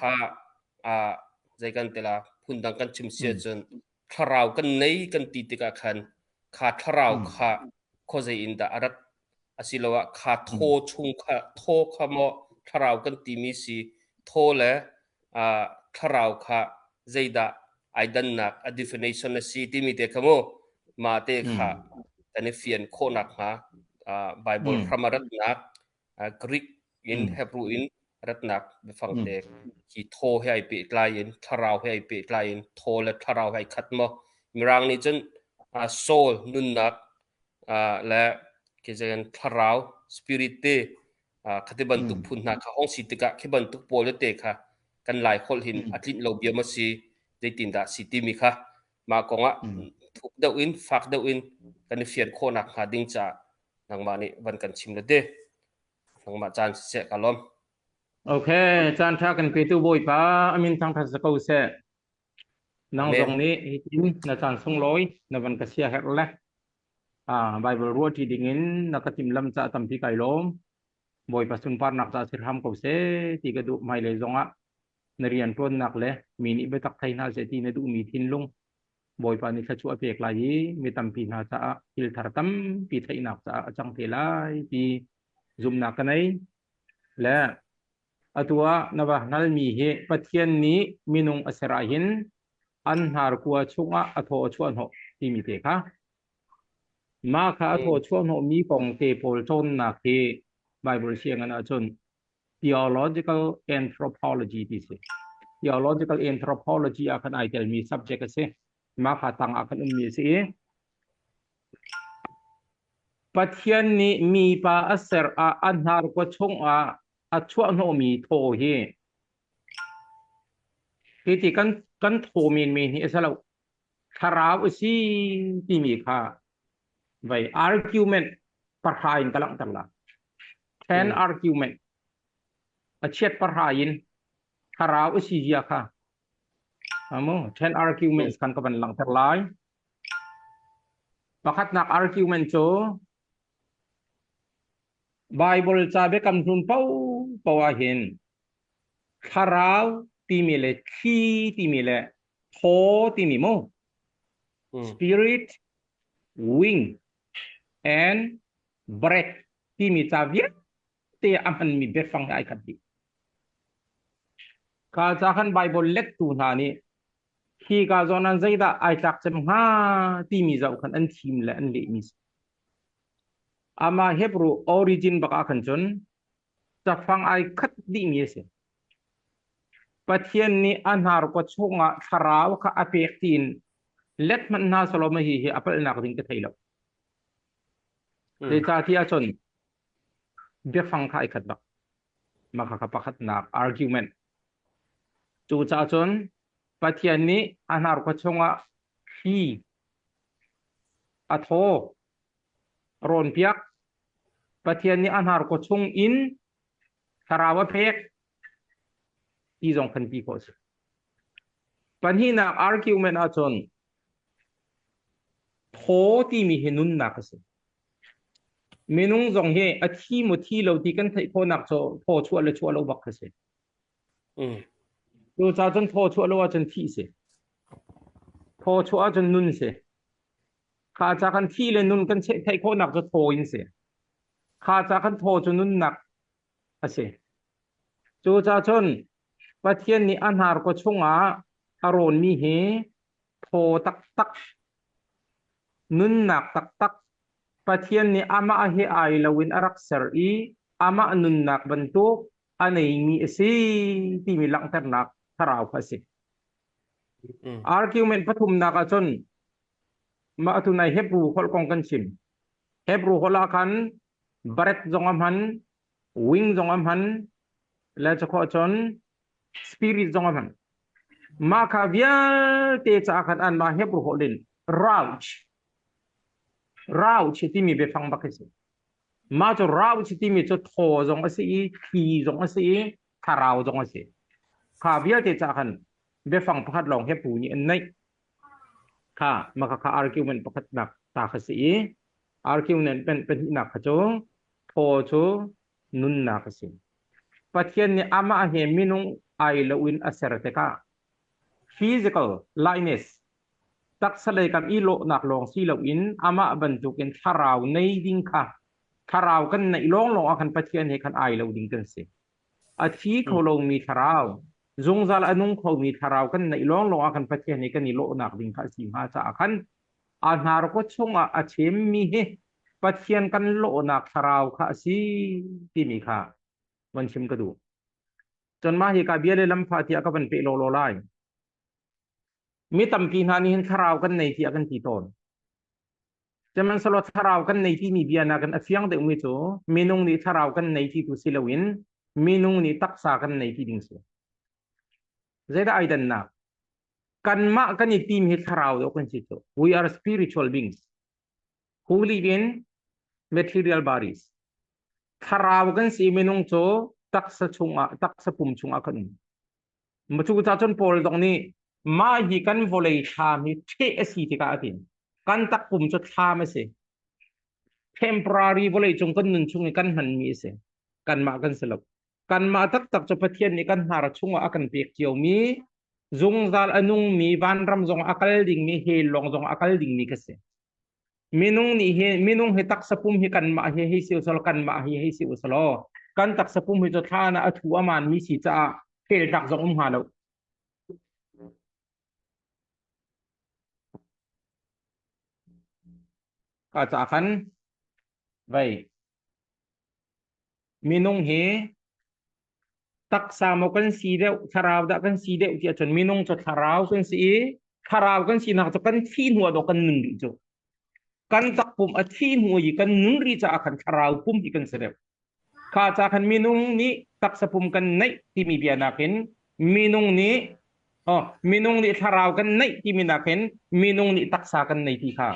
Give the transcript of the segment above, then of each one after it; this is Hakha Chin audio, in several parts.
Kha zei kan ti la, phundang kan chim si ahcun thlarau kan nei kan ti tikah khan kha thlarau kha khuazei in dah a rat, asiloah kha thaw chung kha, thaw kha maw thlarau kan timi si, thaw le thlarau kha zeidah ai dannak, a definition a si timi te kha mu, mah te kha kan i fian khawhnak hnga Bible hram a ratnak, Greek in Hebrew in ratnak biafang te hi thaw he ai pehtlai in, thlarau he ai pehtlai in, thaw le thlarau he ai khat maw? Mirang nih cun soul, nunnak, le thlarau, spirit te khati bantuk phun hna kha hong si tikah khi bantuk pawl te kha kan Lai holh hin a tlinh lo bia ma si, zeitindah si timi kha mah kongah thuk deuh in, fak deuh in kan i fian khawhnak hnga ding caah nangmah nih van kan chim le te. Nangmah caan siseh, ka lawm. Okay, caan ṭha kan petu Bawipa amin thangṭhat sa ko seh. Nang zong nih hitin na caan sunglawi na van ka sia herh le Bible ruahṭi dingin na ka timhlamh caah tampi kai lawm. Bawipa sunparnak caah si hram ko seh ti ka duh. Hmailei zongah na rianṭuannak le mi nih biatak thei hna seh ti na duhmi thinlung Bawipa nih thluachuah a pek lai i mi tampi hna caah thil thar tampi theihnak caah a cang te lai ti zumhnak ka nei. Le atu ah na va hngalmi hi Pathian nih minung a ser ahhin an hnarkua chungah a thaw a chuahhnawh timi te kha. Mah kha a thaw chuahhnawhmi kong te pawl cawnnak hi Bible sianginn ahcun theological anthropology ti si. Theological anthropology ah khan ai telmi subject a si. Mah kha tang ah khan ummi a si i Pathian nih mipa a ser ah a hnarkua chungah a chuahhnawhmi thaw hi hi ti kan thaw menmen hi a si lo, thlarau a si timi kha vai argument pahra in ka langhter la. 10 argument, a chiat pahra in thlarau a si zia kha amu 10 arguments kan ka van langhter lai. Pakhatnak argument cu Bible ca biakam hlun paohpaoh ah hin thlarau timi le thli timi le thaw timi mu, spirit, wing and breath timi ca vialte a hmanmi biafang he ai khat dih. Kha ca khan Bible lettu hna nih hi ka zawn an zeidah ai tlak cem hnga timi zoh khan an thim le an lehmi si. Amah Hebrew origin bak ah khan cun cafang ai khat dihmi a si. Pathian nih a hnarkua chungah thlarau kha a pek tiin let hmanh hna selaw ma hi hi a palhnak ding ka thei lo. Zeicahtiah cun biafang kha ai khat bak. Mah kha pakhatnak argument. Cucaah cun Pathian nih a hnarkua chungah thli a thaw rawnpiak. Pathian nih a hnarkaw chung in thlarau a pek ti zong kan ti khawh a si. Pahnihnak argument ahcun thaw timi hi nunnak a si. Minung zong hi a thi maw thi lo ti kan theih khawhnak cu thaw chuah le chuah lo bak a si. Cucaah cun thaw chuah lo ahcun thih si. Thaw chuah ahcun nun si. Kha ca kan thi le nun kan theih khawhnak cu thaw in si. Kha ca kan thaw cu nunnak a si. Cucaah cun Pathian nih a hnarkaw chungah a rawnmi hi thaw taktak, nunnak taktak, Pathian nih amah he ai loin a rak ser i amah nunnak bantuk a neimi a si timi langhternak thlarau kha a si. Argument pathumnak ahcun mah atu nai Hebrew holh kong kan chim. Hebrew holh ah khan breath zong a hman, wing zong a hman, le cakhawh cun spirit zong a hman. Mah kha vialte caah khan anmah Hebrew holh in rouch, rouch timi biafang bak a si. Mah cu rouch timi cu thaw zong a si i thli zong a si i thlarau zong a si. Kha vialte caah khan biafang pakhat lawng Hebrew nih an neih. Kha mah kha argument pakhatnak ta kha si i argument pahnihnak kha cu thaw cu nunnak a si. Pathian nih amah he minung ai loin a ser tikah physical likeness taksa lei kam i lawhnak lawng si loin amah bantukin thlarau nei ding kha thlarau kan neih lawnglawng ah khan Pathian he khan ai lo ding kan si. A thi kho lomi thlarau, zungzal a nung khomi thlarau kan neih lawnglawng ah khan Pathian he kan i lawhnak ding kha a si hnga caah khan a hnarkaw chungah a chimmi hi Pathian kan lawhnak thlarau kha a si timi kha van chim ka duh. Cun mah hi ka bia le lamfa tiah ka van peh lawlaw lai. Mi tampi hna nih hin thlarau kan nei tiah kan ti tawn. Sihmanhsehlaw thlarau kan nei timi bia nakin a fiang deuhmi cu minung nih thlarau kan nei ti tu si loin minung nih taksa kan nei ti ding si. Zeidah ai dannak? Kanmah kan i tim hi thlarau dawh kan si cu. We are spiritual beings who live in material bodies. Thlarau kan si minung cu taksa chungah taksa pum chungah kan um. Cu ca cun Paul zong nih mah hi kan vawlei thlam hi ṭheh a si tikah a ti. Kan takpum cu thlam a si. Temporary vawlei cung kan nun chung i kan hmanmi a si. Kanmah kan si lo. Kanmah taktak cu Pathian nih kan hnar chungah a kan pek ciomi zungzal a nungmi vanram zong a kal dingmi hell lawng zong a kal dingmi ka si. Minung nih hi minung hi taksa pum hi kanmah hi hei si usalaw kanmah hi hei si usalaw kan taksa pum hi cu thla na a thu a maan mi si caah feltak zong um hnga lo. Ka ca khan vei minung hi taksa maw kan si deuh thlarau dah kan si deuh ti ahcun minung cu thlarau kan si i thlarau kan sinak cu kan thi hnu ah dawh kan nun rih cu kan takpum a thi hnu i kan nun rih caah khan thlarau pum hi kan si deuh kha ca khan minung nih taksa pum kan neih timi bia nakin minung nih oh minung nih thlarau kan neih timi nakin minung nih taksa kan nei ti kha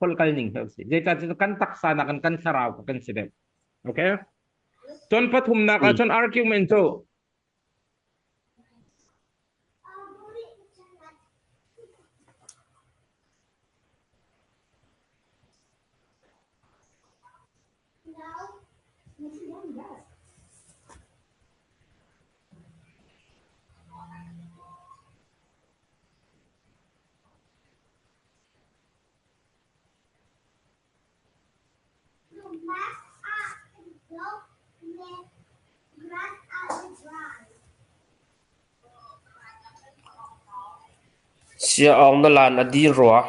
holh kal ning he si zeicahtiah kan taksa nakin kan thlarau kan si deuh okay Cun pathumnak ah cun argument cu Siaawng na laan a dir rua.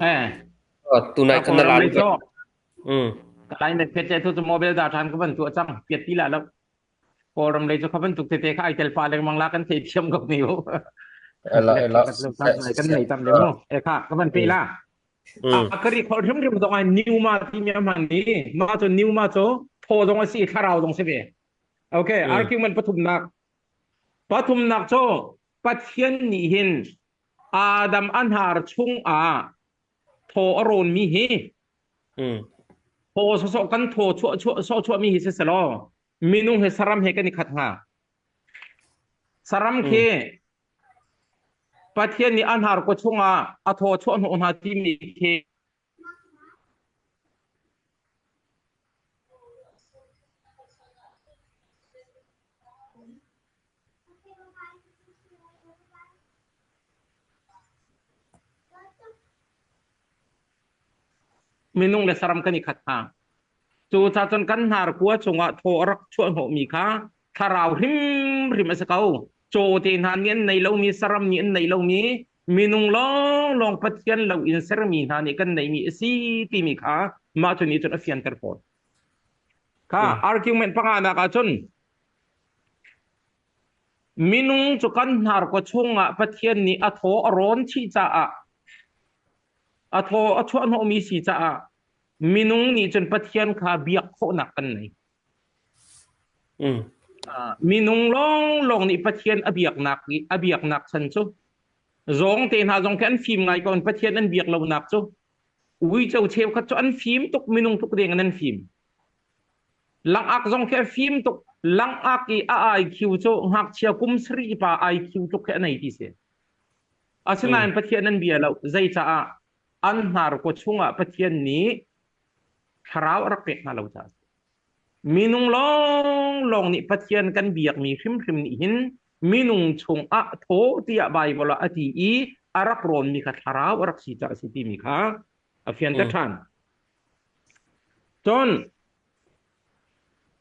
Eh. Tunai kan na laan. Kalay na phet tu cu mobile da than ka ban tu cang piat ti la lo. Kawlram lei cu kha bantuk tete kha ai tel pa lengmang la kan thei thiam ko ni u. Ela ela. Kan nei tam le mu. E kha ka ban pe la. A ka ri khol hrim hrim zong ai new ma ti mi man ni. Ma cu new ma cu tho zong a si thlarau zong si ve. Okay, argument pathumnak. Pathumnak cu Pathian nih hin Adam a hnar chung ah thaw a rawnmi hi thaw sawsawh kan thaw chuah chuah sawh chuahmi hi si selaw minung he saram he kan i khat hnga. Saram khi Pathian nih a hnar kaw chungah a thaw chuah hnawh hna timi khi Minung le saram kan i khat hna. Cu ca cun kan hnarkua chungah thaw a rak chuah hnawhmi kha thlarau hrimhrim a si ko. Caw te hna nih an nei lomi, saram nih an nei lomi, minung lawnglawng Pathian lo in sermi hna nih kan neihmi a si timi kha mah cu nih cun a fianter fawn. Kha argument panganak ah cun minung cu kan hnarkaw chungah Pathian nih a thaw a rawn chih caah a thaw a chuah hnawhmi si caah minung nih cun Pathian kha biak khawhnak kan nei. Minung lawnglawng nih Pathian a biaknak a biaknak chan cu zawng te hna zong khi an fim ngai ko Pathian an biak lonak cu uico cheukhat cu an fim tuk minung tuk deng in an fim. Langak zong khi a fim tuk. Langak i a IQ cu ngakchia kum sarih pa IQ tluk khi a nei ti si. Asinain Pathian an bia lo. Zeicaah? An hnarkaw chungah Pathian nih thlarau a rak pek hna lo caah. Minung lawnglawng nih Pathian kan biakmi hrimhrim nih hin minung chungah thaw tiah Baibal ah a ti i a rak rawnmi kha thlarau a rak si caah a si timi kha a fianter ṭhan. Cun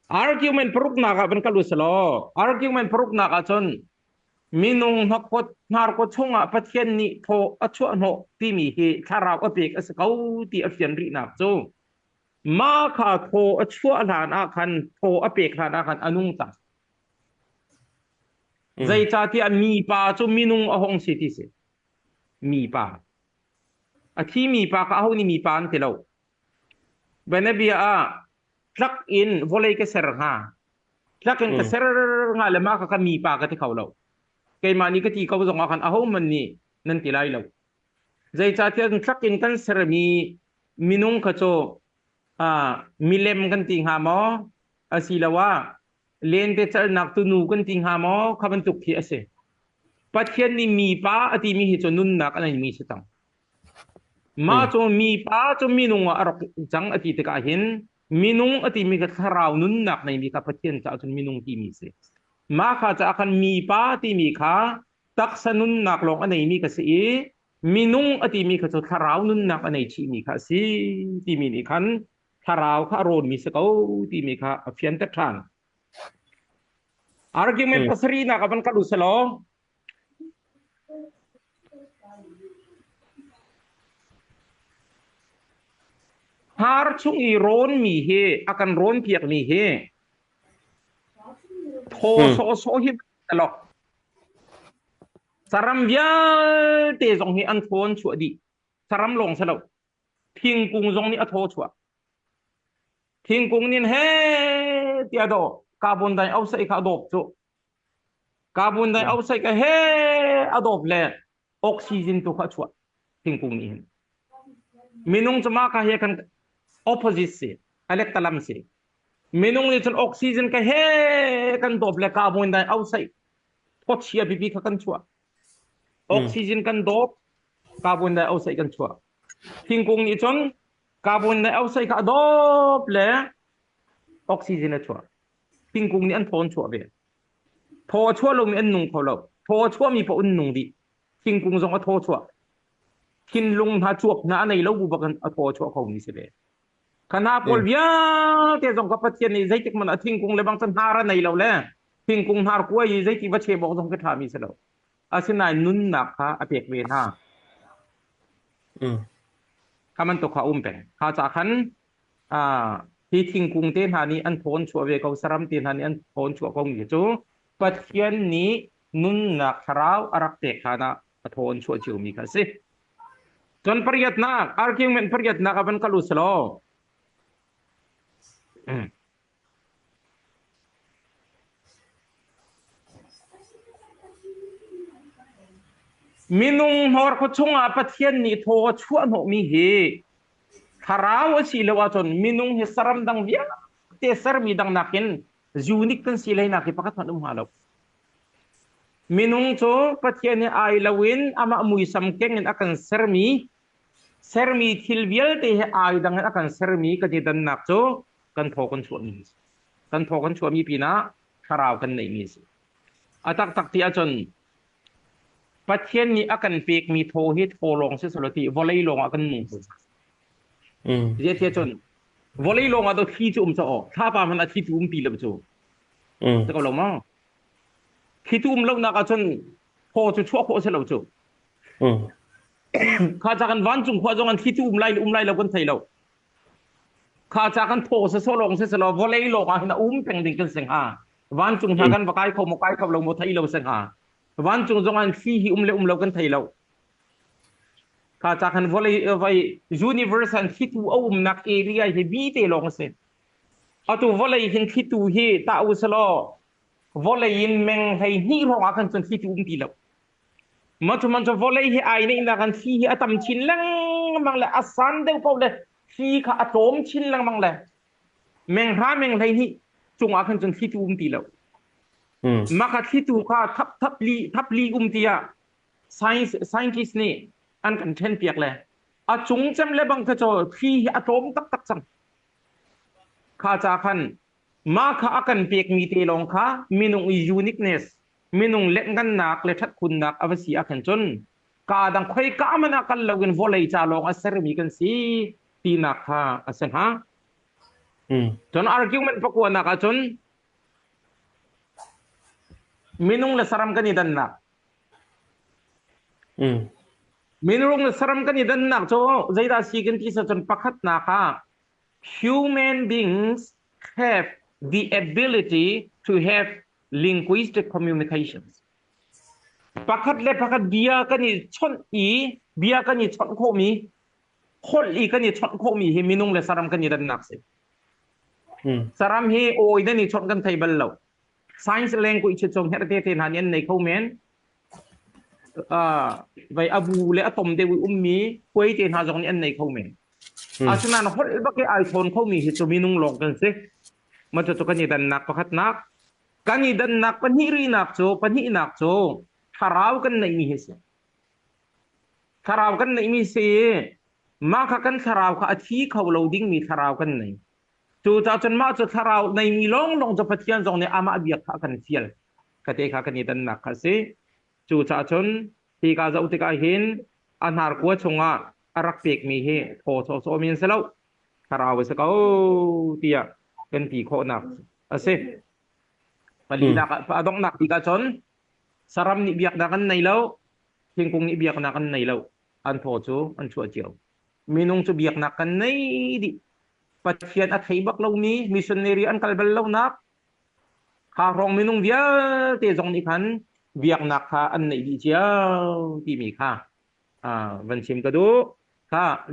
argument paruknak ah van kal u selaw argument paruknak ah cun minung hnakkaw hnarkaw chungah Pathian nih thaw a chuah hnawh timi hi thlarau a pek a si ko ti a fian rihnak cu mah kha thaw a chuah hlan ah khan thaw a pek hlan ah khan a nung cang. Zeicahtiah mipa cu minung a hung si ti si. Mipa. A thimi pa kha aho nih mipa an ti lo. Bianabia ah tlak in vawlei ka ser hnga. Tlak in ka ser hnga le mah kha ka mipa ka ti kho lo. Keimah nih ka ti ko zong ah khan ahohmanh nih nan ti lai lo. Zeicahtiah tlak in kan sermi minung kha cu milem kan ti hnga maw asiloah lentecelhnak tunu kan ti hnga maw kha bantuk khi a si. Pathian nih mipa a timi hi cu nunnak a neimi si cang. Mah cu mipa cu minung ah a rak cang a ti tikah hin minung a timi kha thlarau nunnak neimi kha Pathian caah cun minung timi si. Mah kha caah khan mipa timi kha taksa nunnak lawng a neimi ka si i minung a timi kha cu thlarau nunnak a nei chihmi kha a si timi nih khan thlarau kha a rawnmi si ko timi kha a fianter ṭhan. Argument pasarihnak ah van kal u selaw Har chung i rawnmi hi a kan rawnpiakmi hi thaw sawhsawh hi lok saram vialte zong hi an thaw an chuah dih. Saram lawng si lo. Thingkung zong nih a thaw chuah. Thingkung nin he tiah dawh carbon dioxide kha a dawp cu. Carbon dioxide kha he a dawp le oxygen tu kha a chuah thingkung nih hin. Minung cu mah kha he kan opposite si, a lektalam si. Minung nih cun oxygen ka he kan dawp le carbon dioxide thawchia pipi kha kan chuah. Oxygen kan dawp, carbon dioxide kan chuah. Thingkung nih cun carbon dioxide kha a dawp le oxygen a chuah. Thingkung nih an thaw an chuah ve. Thaw a chuah lomi an nung kho lo. Thaw a chuahmi paoh an nung dih. Thingkung zong a thaw chuah. Thinlung hna cuap hna a nei lo bu bak in a thaw a chuah khomi si ve. Khana pawl vialte zong ka Pathian nih zeitik hmanh a thingkung le bang cu hnar a nei lo le thingkung hnar kuai i zeiti va cheh bawk zong ka ṭhami si lo. Asinain nunnak kha a pek ve hna. Kha bantuk kha um peng. Kha ca khan hi thingkung te hna nih an thawn chuah ve ko, saram te hna nih an thawn chuah ko mi cu Pathian nih nunnak thlarau a rak pek hlan ah a thawn chuah ciomi kha a si. Cun pariatnak, argument pariatnak ah van kal u selaw. Minung hnorkhua chungah Pathian nih thaw a chuah hnawhmi hi thlarau a si lo ahcun minung hi saram dang vialte sermi dang nakin unique kan si leinak hi pakhat hmanh um hnga lo. Minung cu Pathian he ai loin amah muisam keng in a kan sermi sermi thil vialte he ai dang in a kan sermi kan i dannak cu kan thaw kan chuahmi a si. Kan thaw kan chuahmi pinah thlarau kan neihmi a si. A taktak ti ahcun Pathian nih a kan pekmi thaw hi thaw lawng si selaw ti vawlei lawng ah kan nung ko. Zeitiah cun vawlei lawng ah to thli cu um ca aw thlapa hmanh ah thli tu um ti lo cu. Si ko lo maw? Thli tu um lonak ahcun thaw cu chuah khawh si lo cu. Kha ca kan vancung khua zong an thli tu um lai um lai lo kan thei lo. Kha ca kan thaw sawsawh lawng si selaw vawlei lawng ah hin a um peng ding kan si hnga. Vancung hna kan va kai kho maw kai kho lo maw thei lo si hnga. Vancung zong ah thli hi um le um lo kan thei lo. Kha ca khan vawlei vai universe an thlitu a umnak area hi bi te lawng a si. Atu vawlei hin thlitu hi tah u selaw vawlei in meng 12 hrawng ah khan cun thlitu um ti lo. Macuman cu vawlei hi ai neihnak an thli hi a tam chin lengmang le a san deuh paoh le thli kha a tlawm chin lengmang le menghra meng 12. Cungah khan cun thlitu um ti lo. Mah kha thlitu kha thap thap li thap li um tiah science scientist nih an kan ṭhen piak le a cung cem le bang kha cu thli hi a tlawm taktak cang. Kha ca khan mah kha a kan pekmi te lawng kha minung i uniqueness minung letngannak le ṭhatkhunnak a va si ah khan cun ka dang khoi ka man ah kal loin vawlei ca lawng a sermi kan si tinak kha a si hnga. Cun argument pakuanak ah cun minung le saram kan i dannak. Minung le saram kan i dannak cu zeidah si kan ti sa cun pakhatnak ah human beings have the ability to have linguistic communications. Pakhat le pakhat bia kan i chawnh i bia kan i chawnh khawhmi holh i kan i chawnh khawhmi hi minung le saram kan i dannak si. Saram hi awi nan i chawnh kan thei bal lo. Science language cu her te te hna nih an nei kho men. Uh, vai abu le atom deuh i ummi huai te hna zong nih an nei kho men. Asinain holh bak i ai thawn khomi hi cu minung lawng kan si. Ma cu kan i dannak pakhatnak. Kan i dannak pahnih rihnak cu pahnihnak cu thlarau kan neihmi hi si. Thlarau kan neihmi si i mah kha kan thlarau kha a thi kho lo dingmi thlarau kan nei. Cucaah cun mah cu thlarau neimi lawnglawng cu Pathian zong nih amah biak kha a kan fial. Kate kha kan i dannak kha a si. Cucaah cun hika zoh tikah hin a hnarkua chungah a rak pekmi hi thaw sawhsawh men si lo thlarau a si ko tiah kan ti khawhnak a si. Palinak a donghnak bik ahcun saram nih biaknak an nei lo, thingkung nih biaknak an nei lo. An thaw cu an chuah cio. Minung cu biaknak kan nei dih. Pathian a thei bak lomi missionary an kal bal lonak kha hrawng minung vialte zong nih khan biaknak kha an neih dih cio timi kha van chim ka duh. Kha.